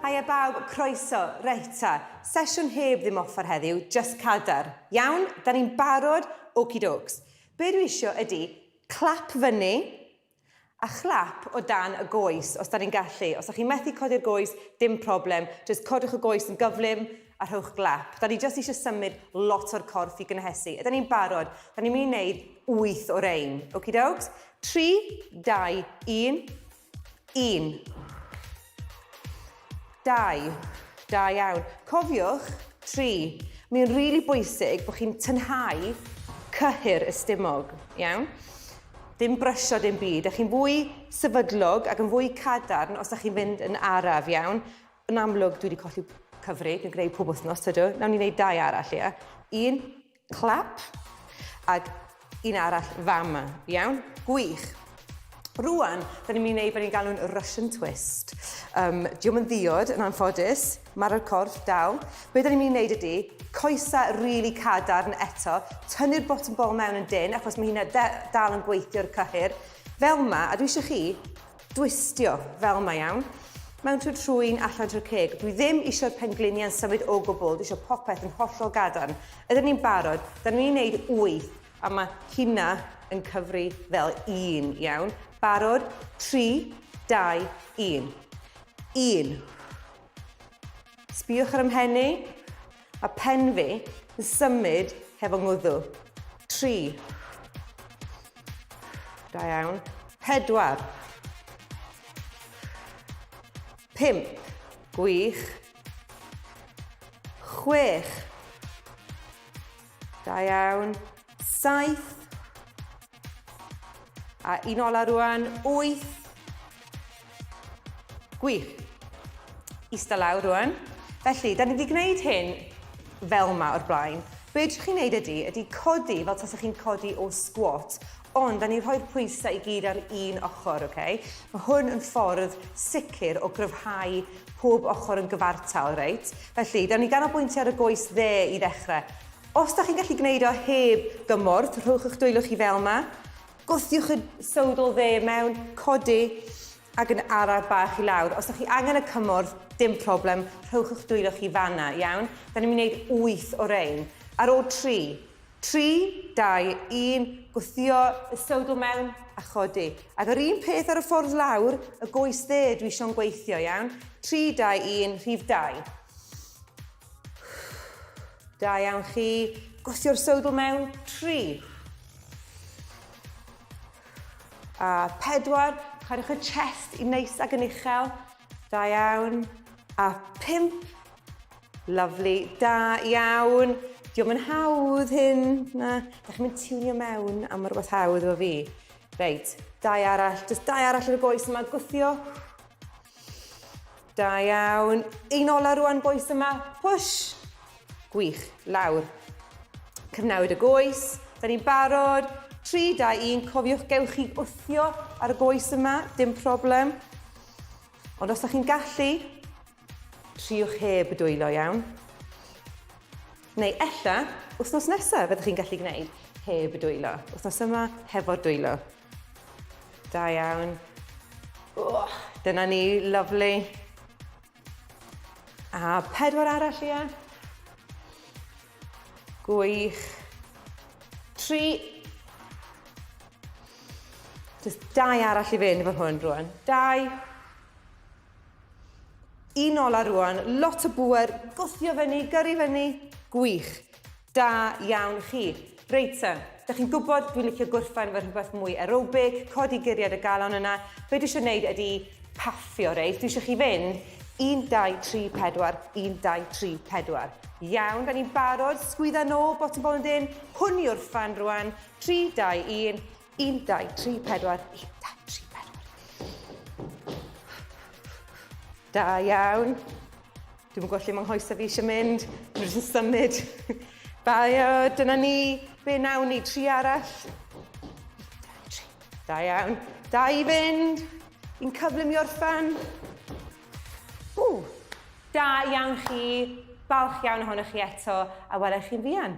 Haia bawb, croeso. Reit ta, sesiwn heb ddim offer heddiw, just cadar. Iawn? Da ni'n barod? Okie dokes. Be dwi isio ydy clap fyny a chlap o dan y goes, os da ni'n gallu. Os da chi'n methu codi'r goes, dim problem. Just codwch y goes yn gyflym a rhowch glap. Da ni just eisiau symud lot o'r corff i gynhesu. Yda ni'n barod? Da ni'n mynd i wneud 8 o rein. Okie dokes? 3, 2, 1. 1. 2. Da iawn. Cofiwch, 3. Mae'n rili really bwysig bod chi'n tynhau cyhyr y stumog, iawn? Dim brysio dim byd. Dych chi'n fwy sefydlog ac yn fwy cadarn os ydych chi'n fynd yn araf, iawn? Yn amlwg, dwi wedi colli cyfri, dwi'n gwneud pob wythnos, tydw. Nawn ni wneud dau arall, ie? Un, Clap. Ac un arall fama. Iawn? Gwych. Rwan, da ni'n mynd i wneud beth ni'n galw'n Russian twist. Um, Diolch yn ddiod, yn anffodus. Mae'r corff dal. Be da ni'n mynd i wneud ydy, coesa rili really cadarn eto, tynnu'r bottom ball mewn yn dyn, achos mae hynna dal yn gweithio'r cyhyr. Fel ma, a dwi eisiau chi Dwistio, fel ma iawn. Mewn trwy'r trwyn, allan trwy'r ceg. Dwi ddim eisiau'r pengliniau'n symud o gwbl, dwi eisiau popeth yn hollol gadarn. Ydyn ni'n barod? Da ni'n neud wyth, a mae hynna yn cyfri fel un, iawn? Barod? 3, 2, 1. 1. Sbïwch ar 'y mhen i. Mae pen fi yn symud hefo ngwddw. 3. Da iawn. 4. 5. Gwych. 6. Da iawn. 7. A un ola rwan. 8. Gwych. Ista lawr rwan. Felly, da ni wedi gwneud hyn fel yma o'r blaen. Be ydych chi'n gwneud ydy, ydy codi fel tasach chi'n codi o squat, ond da ni'n rhoi'r pwysau i gyd ar un ochr, oce? Okay? Mae hwn yn ffordd sicr o gryfhau pob ochr yn gyfartal, reit? Felly, da ni'n ganolbwyntio ar y goes dde i ddechrau. Os da chi'n gallu gwneud o heb gymorth, rhowch eich dwylo chi fel yma. Gwthiwch y sowdl dde mewn, codi ac yn araf bach i lawr. Os ydych chi angen y cymorth, dim problem, rhowch eich dwylo chi fanna, iawn? Da ni'n mynd i wneud 8 o rein. Ar ôl 3. 3, 2, 1, gwthio y sowdl mewn a chodi. Ac yr un peth ar y ffordd lawr, y goes dde dwi eisiau'n gweithio, iawn? 3, 2, 1, rhif 2. Da iawn chi. Gwthio'r sowdl mewn. 3. A 4. Cadwch y chest i neis ac yn uchel. Da iawn. A 5. Lovely. Da iawn. Diolch yn hawdd hyn. Na. Da chi'n mynd tiwnio mewn am rhywbeth hawdd efo fi. Reit. Dau arall. Just dau arall ar y goes yma. Gwthio. Da iawn. Un ola rwan, boes yma. Push. Gwych. Lawr. Cyfnewid y goes. Da ni'n barod. 3, 2, 1. Cofiwch, gewch chi wthio ar y goes yma. Dim problem. Ond os da chi'n gallu, triwch heb y dwylo iawn. Neu ella, wythnos nesaf fyddwch chi'n gallu gwneud heb y dwylo. Wythnos yma, hefo'r dwylo. Da iawn. Oh, dyna ni, lovely. A pedwar arall, ia. Gwych. Tri. Just dau arall i fynd efo hwn rwan. Dau. Un ola rwan, lot o bŵer, gwthio fyny, gyrru fyny, gwych. Da iawn chi. Reit te, da chi'n gwybod dwi'n licio gwrffan efo rhywbeth mwy aerobic, codi guriad y galon yna. Be dwi eisiau gwneud ydy paffio, reit? Dwi eisiau chi fynd 1, 2, 3, 4, 1, 2, 3, 4. Iawn, da ni'n barod, sgwydda nôl, bottom ball yn dyn, hwn i wrffan rwan, 3, 2, 1, 1, 2, 3, 4, 1, 2, 3, 4. Da iawn. Dwi'm yn gwybod lle mae nghoesau fi eisiau mynd. Dwi'n jyst yn symud. Baio, dyna ni. Be nawn ni? Tri arall. Tri. Da iawn. Da i fynd. Un cyflym i orffan. Ww. Da iawn chi. Balch iawn ohonoch chi eto. A welai chi'n fuan.